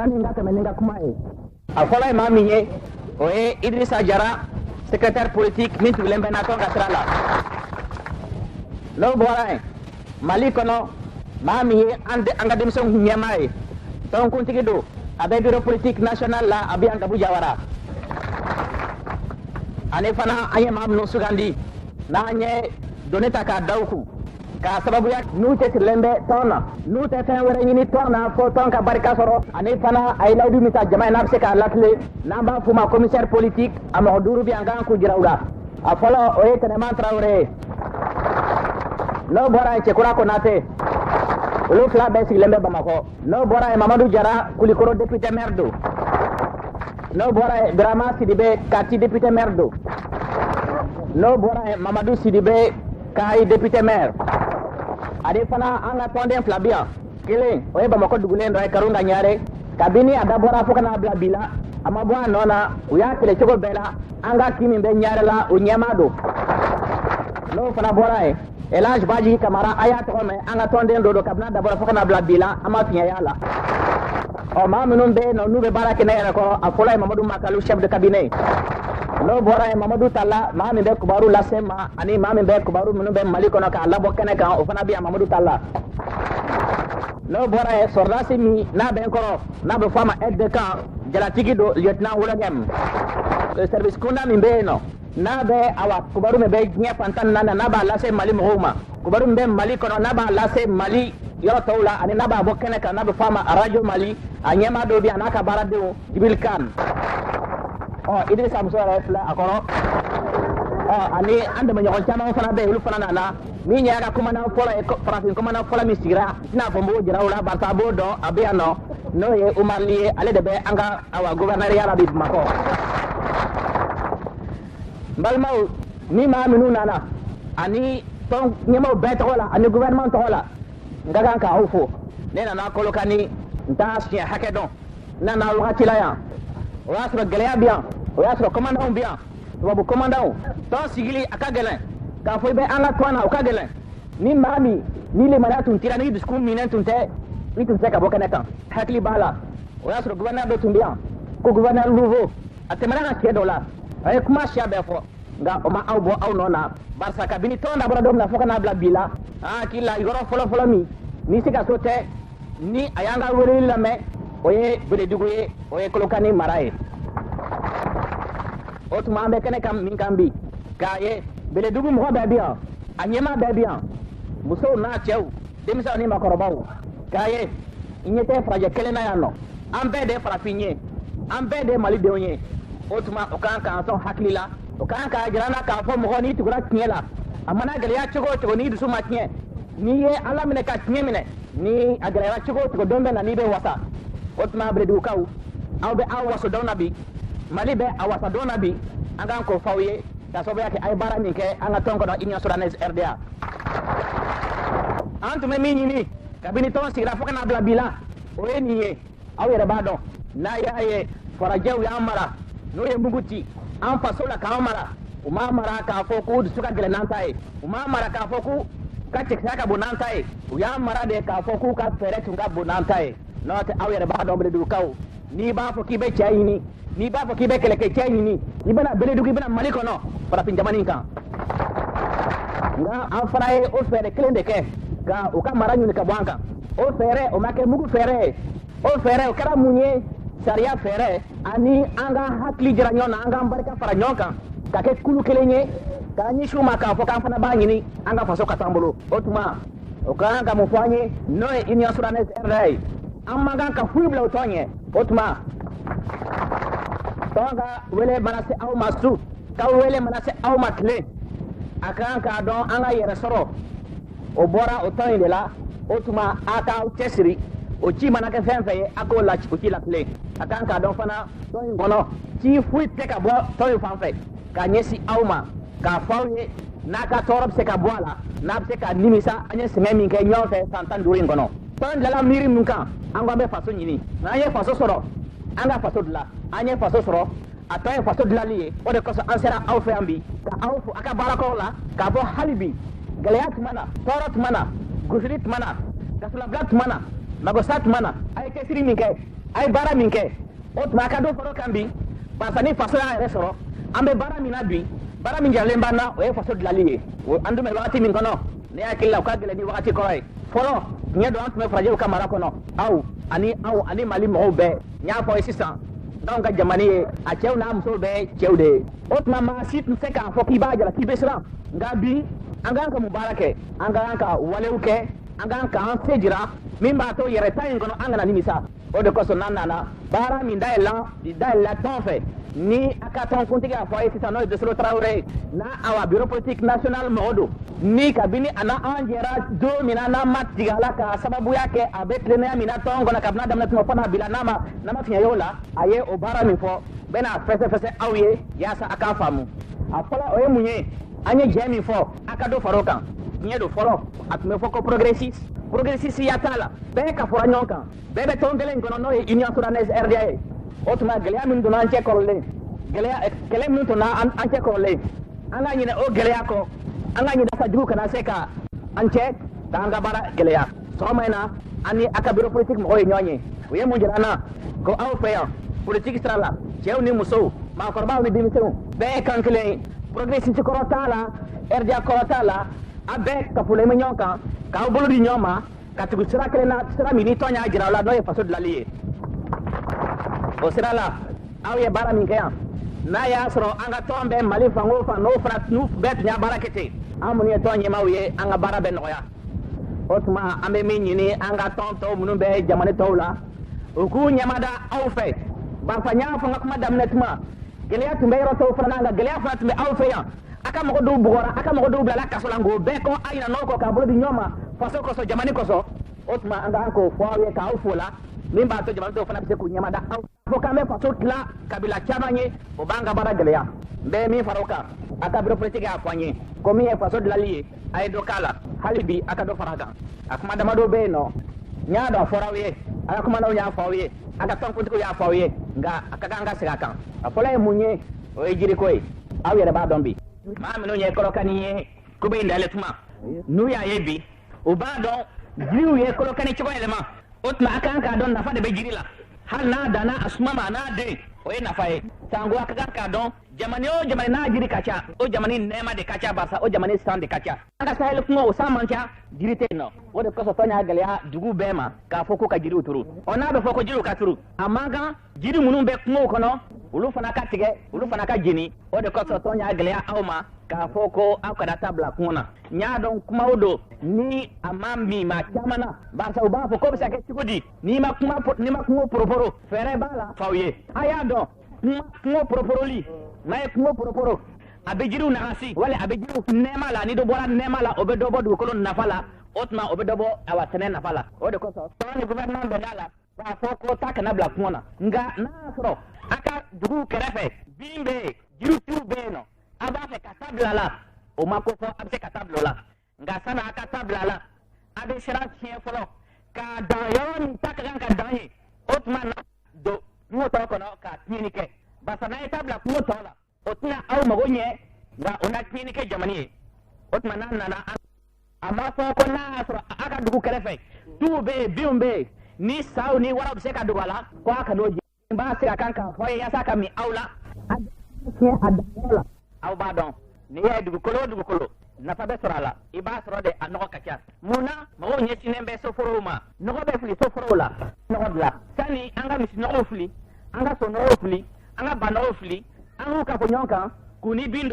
Sani n ka tɛmɛ ni n ka kuma ye, a fɔlɔ ye maa min ye, o ye Idrissa Jara, secrétaire politique min tugulen bɛ na tɔn ka sira la. N'o bɔra yen, Mali kɔnɔ, maa min ye an ka denmisɛnw ɲɛmaa ye, tɔnkuntigi don, a bɛ bureau politique national la, a bɛ yan, Gabu Jawara. Ani fana, an ye maa minnu sugandi n'an ye doni ta k'a da u kun k'a sababuya n'u cɛsirilen bɛ tɔn na, n'u tɛ fɛn wɛrɛ ɲini tɔn na fo tɔn ka barika sɔrɔ, ani fana a ye layidu min ta jama ye n'a bɛ se k'a latile, n'an b'a f'u ma commissaire politique, a mɔgɔ duuru bɛ yan k'an k'u jira u la. A fɔlɔ, o ye Tɛnɛman Tarawele ye. N'o bɔra yen, Cɛkura Konate. Olu fila bɛɛ sigilen bɛ Bamakɔ. N'o bɔra yen, Mamadu Jara, Kulikoro député maire don. N'o bɔra yen, Birama Sidibe, Kati député maire don. N'o bɔra yen, Mamadu Sidibe, Kayi député maire. Ani fana, an ka tɔnden fila bi yan. Kelen, o ye Bamakɔ dugulen dɔ ye, Karunga Ɲare. Kabini a dabɔra fo ka n'a bila bi la, a ma bɔ a nɔ na. U y'a kɛlɛ cogo bɛɛ la. An ka kin min bɛ Ɲare la, o ɲɛmaa don. N'o fana bɔra yen, Elage Baji Kamara, a y'a tɔgɔ mɛn, an ka tɔnden dɔ don. Kabini a dabɔra fo ka n'a bila bi la, an ma fiɲɛ y'a la. Ɔ, maa minnu bɛ yen nɔ n'u bɛ baara kɛ ne yɛrɛ kɔrɔ, a fɔlɔ ye Mamadu Makalu, chef de cabinet. N'o bɔra yen, Mamadu Tala, maa min bɛ kibaru lase ma, ani maa min bɛ kibaru minnu bɛ Mali kɔnɔ k'a labɔ kɛnɛ kan, o fana bɛ yan, Mamadu Tala. N'o bɔra yen, sɔrɔdasi min n'a bɛ n kɔrɔ, n'a bɛ fɔ a ma aide de camp, jalatigi don, lieutenant Wologɛm. Service kunda min bɛ yen nɔ n'a bɛ, awa, kibaru min bɛ diɲɛ fan 14 n'a b'a lase Mali mɔgɔw ma, kibaru min bɛ Mali kɔnɔ n'a b'a lase Mali yɔrɔ tɔw la, ani n'a b'a bɔ kɛnɛ kan, n'a bɛ fɔ a ma Radio Mali, a ɲɛmaa dɔ bɛ yan, a n'a ka baaradenw, Jibril Kan. Ɔ, Idrissa muso yɛrɛ filɛ a kɔrɔ. Ɔ, ani an dɛmɛɲɔgɔn caman fana bɛ yen, olu fana nana. Min y'a ka commandant fɔlɔ ye, farafin commandant fɔlɔ min sigira, n tɛna fɔ n b'o jira u la, barisa a b'o dɔn, a bɛ yan nɔ, n'o ye Umar Ly ye. Ale de bɛ an ka, awa, gouverneur la bi Bamakɔ. N balimaw, ni maa minnu nana, ani tɔn ɲɛmaaw bɛɛ tɔgɔ la ani gouvernement tɔgɔ la, n ka kan k'aw fo. Ne nana Kolokani, n t'a siɲɛ hakɛ dɔn. N nana wagati la yan, o y'a sɔrɔ gɛlɛya bɛ yan, o y'a sɔrɔ commandant bɛ yan, tubabu commandant. Tɔn sigili a ka gɛlɛn, k'a fɔ i bɛ an ka tɔn na, o ka gɛlɛn. Ni maa min ni limaniya tun tira, ni dusukun minɛn tun tɛ, i tun tɛ ka bɔ kɛnɛ kan. Hakili b'a la, o y'a sɔrɔ gouverneur dɔ tun bɛ yan ko gouverneur Louveau. A tɛmɛna ka cɛ dɔ la, a ye kuma siya bɛɛ fɔ, nka o ma aw bɔ aw nɔ na, barisa kabini tɔn dabɔra don min na fo ka n'a bila bi la, an hakili la, yɔrɔ fɔlɔ-fɔlɔ min ni Sikaso tɛ ni a y'an ka weleli lamɛn, o ye Beledugu ye, o ye Kolokani mara ye. O tuma, an bɛ kɛnɛ kan min kan bi, k'a ye Beledugu mɔgɔ bɛɛ bi yan, a ɲɛmaa bɛɛ bi yan, musow n'a cɛw, denmisɛnw ni makɔrɔbaw, k'a ye i ɲɛ tɛ farajɛ kelen na yan nɔ. An bɛɛ de ye farafin ye, an bɛɛ de ye malidenw ye. O tuma, o kan k'an sɔn hakili la, o kan k'a jira an na k'a fɔ mɔgɔ n'i tugura tiɲɛ la, a mana gɛlɛya cogo o cogo, n'i dusu ma tiɲɛ, n'i ye Ala minɛ ka tiɲɛ minɛ, ni a gɛlɛyara cogo o cogo, don bɛ na n'i bɛ wasa. O tuma, Beledugukaw, aw bɛ aw waso don na bi, Mali bɛ a wasa don na bi. An k'an k'o f'aw ye ka sababuya kɛ a ye baara min kɛ an ka tɔn kɔnɔ, Union soudanaise RDA. An tun bɛ min ɲini kabini tɔn sigira fo ka n'a bila bi la, o ye nin ye. Aw yɛrɛ b'a dɔn, n'a y'a ye farajɛw y'an mara, n'u ye mugu ci an faso la k'an mara, u m'a mara k'a fɔ k'u dusu ka gɛlɛn n'an ta ye, u m'a mara k'a fɔ k'u ka cɛkisɛya ka bon n'an ta ye, u y'an mara de k'a fɔ k'u ka fɛɛrɛ tun ka bon n'an ta ye. N'o tɛ, aw yɛrɛ b'a dɔn, Beledugukaw, n'i b'a fɔ k'i bɛ cɛ ɲini, n'i b'a fɔ k'i bɛ kɛlɛkɛcɛ ɲini, i bɛna Beledugu, i bɛna Mali kɔnɔ, farafin jamana in kan. Nka an fana ye o fɛɛrɛ kelen de kɛ ka u ka mara ɲini ka bɔ an kan. O fɛɛrɛ, o ma kɛ mugu fɛɛrɛ ye. O fɛɛrɛ, o kɛra mun ye? Sariya fɛɛrɛ, ani an ka hakili jira ɲɔgɔn na, an k'an barika fara ɲɔgɔn kan ka kɛ kulu kelen ye k'an ɲɛsin u ma k'a fɔ k'an fana b'a ɲini an ka faso ka t'an bolo. O tuma, o ka kan ka mun fɔ an ye? N'o ye Union soudanaise RDA ye, an man kan ka foyi bila o tɔn ɲɛ. O tuma, tɔn ka wele mana se aw ma su, ka wele mana se aw ma tile, a ka kan k'a dɔn an ka yɛrɛ sɔrɔ, o bɔra o tɔn in de la. O tuma, a k'aw cɛsiri, o ci mana kɛ fɛn fɛn ye, a k'o la, o ci latilen. A kan k'a dɔn fana, tɔn in kɔnɔ, ci foyi tɛ ka bɔ tɔn in fan fɛ k'a ɲɛsin aw ma k'a fɔ aw ye n'a ka tɔɔrɔ bɛ se ka bɔ a la, n'a bɛ se ka nimisa an ye sɛgɛn min kɛ ɲɔgɔn fɛ san 15 in kɔnɔ. Tɔn dilanla miiri min kan, an ko an bɛ faso ɲini, n'an ye faso sɔrɔ, an ka faso dilan. An ye faso sɔrɔ, a tɔ ye faso dilanli ye. O de kosɔn an sera aw fɛ yan bi ka aw fo a ka baarakɔrɔ la, k'a fɔ hali bi, gɛlɛya tuma na, tɔɔrɔ tuma na, gosili tuma na, kasolabila tuma na, magosa tuma na, a ye cɛsiri min kɛ. A ye baara min kɛ, o tuma a ka dɔ fara o kan bi, barisa ni faso y'a yɛrɛ sɔrɔ, an bɛ baara min na bi, baara min jiralen b'an na, o ye faso dilanli ye. An dun bɛ wagati min kɔnɔ, ne hakili la, o ka gɛlɛn ni wagati kɔrɔ ye. Fɔlɔ, tiɲɛ don, an tun bɛ farajɛw ka mara kɔnɔ. Aw ani anw ani Mali mɔgɔw bɛɛ, n y'a fɔ aw ye sisan, n'anw ka jamana ye, a cɛw n'a musow bɛɛ cɛw de ye. O tuma maa si tun tɛ se k'a fɔ k'i b'a jira k'i bɛ siran. Nka bi, an kan ka mun baara kɛ? An ka kan ka walew kɛ, an kan k'an se jira min b'a to yɛrɛta in kɔnɔ, an kana nimisa. O de kosɔn n'an nana baara min dayɛlɛla tɔn fɛ, ni a ka tɔn kuntigi y'a fɔ a ye sisan, n'o ye Desolo Tarawele ye, n'a awa bureau politique national mɔgɔ don, ni kabini a na an jɛra don min na, n'an ma tigɛ a la k'a sababuya kɛ a bɛ tilennenya min na tɔn kɔnɔ kabini a daminɛ tuma fo n'a bila, n'a ma fiɲɛ y'o la, a ye o baara min fɔ, n bɛna fɛsɛfɛsɛ aw ye yaasa a k'a faamu. A fɔlɔ, o ye mun ye? An ye jɛ min fɔ, a ka dɔ fara o kan. Tiɲɛ don, fɔlɔ a tun bɛ fɔ ko progressiste, progressiste ya t'a la, bɛɛ ka fɔra ɲɔgɔn kan, bɛɛ bɛ tɔn kelen kɔnɔ, n'o ye Union soudanaise RDA ye. O tuma gɛlɛya min donna an cɛ kɔrɔlen, gɛlɛya kɛlɛ min donna an cɛ kɔrɔlen, an ka ɲinɛ o gɛlɛya kɔ, an ka ɲinɛ sa jugu kana se ka an cɛ k'an ka baara gɛlɛya. Sɔgɔma in na, an ni a ka bureau politique mɔgɔw ye ɲɔgɔn ye. U ye mun jira an na? Ko aw fɛ yan, politique sira la, cɛw ni musow, maakɔrɔbaw ni denmisɛnw, bɛɛ ye kan kelen ye. Progressiste kɔrɔ t'a la, RDA kɔrɔ t'a la, a bɛɛ kafolen bɛ ɲɔgɔn kan k'aw bolo di ɲɔgɔn ma ka tugu sira kelen na, sira min ni tɔn y'a jira aw la, n'o ye faso dilanli ye. O sira la, aw ye baara min kɛ yan, n'a y'a sɔrɔ an ka tɔn bɛ Mali fan o fan, n'o fana n'u bɛɛ tun y'a baara kɛ ten, an minnu ye tɔn ɲɛmaaw ye, an ka baara bɛ nɔgɔya. O tuma an bɛ min ɲini an ka tɔn tɔw minnu bɛ jamana tɔw la, u k'u ɲɛmada aw fɛ, barisa n y'a fɔ n ka kuma daminɛ tuma, gɛlɛya tun bɛ yɔrɔ tɔw fana na, nka gɛlɛya fana tun bɛ aw fɛ yan. A ka mɔgɔ dɔw bugɔra, a ka mɔgɔ dɔw bilala kaso la, nk'o bɛɛ kɔ, a ɲinɛ n'aw kɔ k'a bolo di ɲɔgɔn ma faso kosɔn, jamana kosɔn. O tuma an ka kan k'o fɔ aw ye k'aw fo la, min b'a to jamana dɔw fana bɛ se k'u ɲɛmada aw fo k'an bɛ faso tila kabila caman ye, o b'an ka baara gɛlɛya. N bɛ min fara o kan, a ka bureau politique y'a fɔ an ye ko min ye faso dilanli ye, a ye dɔ k'a la, hali bi a ka dɔ fara a kan. A kuma damadɔ bɛ yen nɔ, n y'a dɔn a fɔra aw ye, a ka kumanaw y'a fɔ aw ye, a ka tɔnkuntigiw y'a fɔ aw ye, nka a ka kan ka segin a kan. A fɔlɔ ye mun ye? O ye jiriko ye. Aw yɛrɛ b'a dɔn bi, maa minnu ye kɔlɔkani ye ko bɛ in dayɛlɛ tuma, n'u y'a ye bi, u b'a dɔn jiriw ye kɔlɔkani cogo yɛlɛma. O tuma a kan k'a dɔn nafa de bɛ jiri la, hali n'a danna a suma ma, a n'a den, o ye nafa ye. Sango a ka kan k'a dɔn jamana o jamana n'a jiri ka ca, o jamana nɛɛma de ka ca, barisa o jamana san de ka ca. An ka sahel kungo, o san man ca, jiri tɛ yen nɔ. O de kosɔn tɔn y'a gɛlɛya dugu bɛɛ ma k'a fɔ ko ka jiriw turu. Ɔ, n'a bɛ fɔ ko jiriw ka turu, a man kan jiri minnu bɛ kungow kɔnɔ, olu fana ka tigɛ, olu fana ka jeni. O de kosɔn tɔn y'a gɛlɛya aw ma k'a fɔ ko aw kana taa bila kungo na. N y'a dɔn kumaw don ni a ma min maa caman na, barisa u b'a fɔ ko bɛ se ka kɛ cogo di n'i ma kuma, n'i ma kungo poroporo? Fɛɛrɛ b'a la f'aw ye. A y'a dɔn kungo poroporoli, n'a ye kungo poroporo, a bɛ jiriw nagasi, wali a bɛ jiriw nɛɛma la. Ni dɔ bɔra nɛɛma la, o bɛ dɔ bɔ dugukolo nafa la. O tuma o bɛ dɔ bɔ awa sɛnɛ nafa la. O de kosɔn tɔn ni gouvernement bɛn'a la k'a fɔ ko ta kana bila kungo na. Nka n'a y'a sɔrɔ a ka duguw kɛrɛfɛ bin bɛ yen, jirituw bɛ yen nɔ, a b'a fɛ ka ta bila a la, o ma ko fɔ, a bɛ se ka ta bila o la. Nka sani a ka ta bila a la, a bɛ sira fiɲɛ fɔlɔ k'a dan yɔrɔ min ta ka kan ka dan ye. O tuma na don kungo tɔ kɔnɔ ka tiɲɛni kɛ, barisa n'a ye ta bila kungo tɔ la, o tɛna aw mago ɲɛ, nka o na tiɲɛni kɛ jamana ye. O tuma n'a nana, a ma fɔ ko n'a y'a sɔrɔ a ka dugu kɛrɛfɛ tuw bɛ yen, binw bɛ yen, ni saw ni waraw bɛ se ka dogo a la, ko a ka n'o jɛ. N b'a segin a kan k'a fɔ ye yaasa ka min aw la, a fiɲɛ a danyɔrɔ la. Aw b'a dɔn n'i y'a ye dugukolo o dugukolo nafa bɛ sɔrɔ a la, i b'a sɔrɔ de a nɔgɔ ka ca. Mun na mɔgɔw ɲɛsinnen bɛ soforow ma? Nɔgɔ bɛ fili soforow la, nɔgɔ dilan sani an ka misinɔgɔw fili, an ka sonɔgɔw fili, an ka banɔgɔw fili, an k'u kafo ɲɔgɔn kan k'u ni bin don.